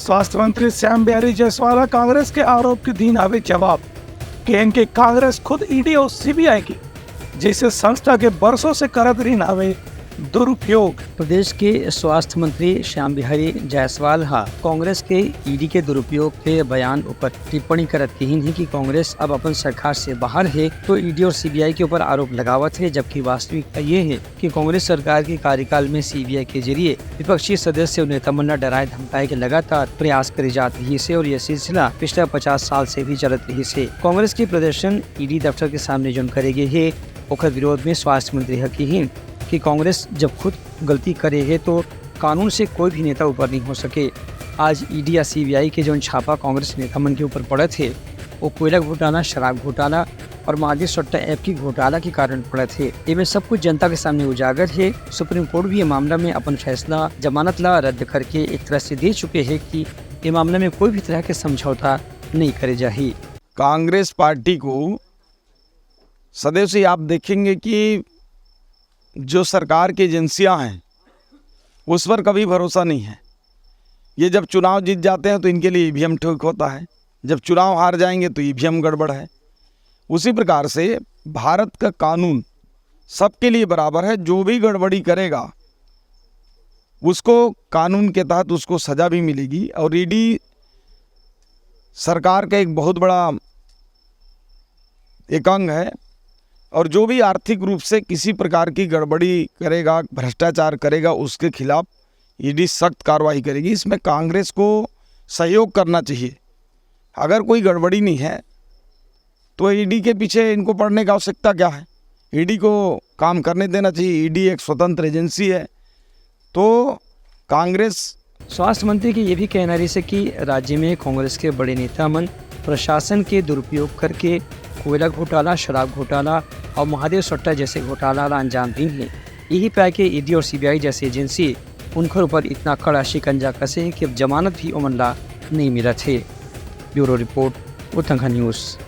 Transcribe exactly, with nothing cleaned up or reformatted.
स्वास्थ्य मंत्री श्याम बिहारी जायसवाल ह कांग्रेस के आरोप के दीन हवे जवाब। कहेन कि कांग्रेस खुद ईडी अउ सीबीआई के जइसे संस्था के बरसों से करत रहिन हवे दुरुपयोग। प्रदेश के स्वास्थ्य मंत्री श्याम बिहारी जायसवाल ह कांग्रेस के ईडी के दुरुपयोग के बयान ऊपर टिप्पणी करत कहिन हे कि कांग्रेस अब अपन सरकार से बाहर हे तो ईडी और सीबीआई के ऊपर आरोप लगावत हे, जबकि वास्तविकता ये हे कि कांग्रेस सरकार के कार्यकाल में सीबीआई के जरिए विपक्षी सदस्य अउ नेता मन ल डराए धमकाए के लगातार प्रयास करे जात रहिस हे और ये सिलसिला पिछला पचास साल से भी चलत रहिस हे। कांग्रेस के प्रदर्शन ईडी दफ्तर के सामने जोन करे गे हे, ओकर विरोध में स्वास्थ्य मंत्री ह किहिन कि कांग्रेस जब खुद गलती करे हे तो कानून से कोई भी नेता ऊपर नहीं हो सके। आज ईडी या सीबीआई के जोन छापा कांग्रेस नेता मन के ऊपर पड़त हे, वो कोयला घोटाला, शराब घोटाला और महादेव सट्टा ऐप की घोटाला के कारण पड़त हे। एमे सब कुछ जनता के सामने उजागर हे। सुप्रीम कोर्ट भी ये मामला में अपन फैसला जमानत ला रद्द करके एक तरह से दे चुके हे कि ये मामला में कोई भी तरह के समझौता नहीं करे जाही। कांग्रेस पार्टी को सदैव से आप देखेंगे कि जो सरकार की एजेंसियां हैं, उस पर कभी भरोसा नहीं है। ये जब चुनाव जीत जाते हैं तो इनके लिए ईवीएम ठीक होता है, जब चुनाव हार जाएंगे तो ईवीएम गड़बड़ है। उसी प्रकार से भारत का कानून सबके लिए बराबर है। जो भी गड़बड़ी करेगा उसको कानून के तहत उसको सजा भी मिलेगी। और ईडी सरकार का एक बहुत बड़ा एक अंग है और जो भी आर्थिक रूप से किसी प्रकार की गड़बड़ी करेगा, भ्रष्टाचार करेगा, उसके खिलाफ ईडी सख्त कार्रवाई करेगी। इसमें कांग्रेस को सहयोग करना चाहिए। अगर कोई गड़बड़ी नहीं है तो ईडी के पीछे इनको पड़ने का आवश्यकता क्या है? ईडी को काम करने देना चाहिए। ईडी एक स्वतंत्र एजेंसी है। तो कांग्रेस स्वास्थ्य मंत्री के ये भी कहना रहिस हे कि राज्य में कांग्रेस के बड़े नेता मन प्रशासन के दुरुपयोग करके कोयला घोटाला, शराब घोटाला और महादेव सट्टा जैसे घोटाला ला अंजाम दीन हे। यही पाय के ईडी और सीबीआई जैसे एजेंसी उनकर ऊपर इतना कड़ा शिकंजा कसे हे कि अब जमानत भी ओमन ला नहीं मिलत हे। ब्यूरो रिपोर्ट, उत्तंखा न्यूज़।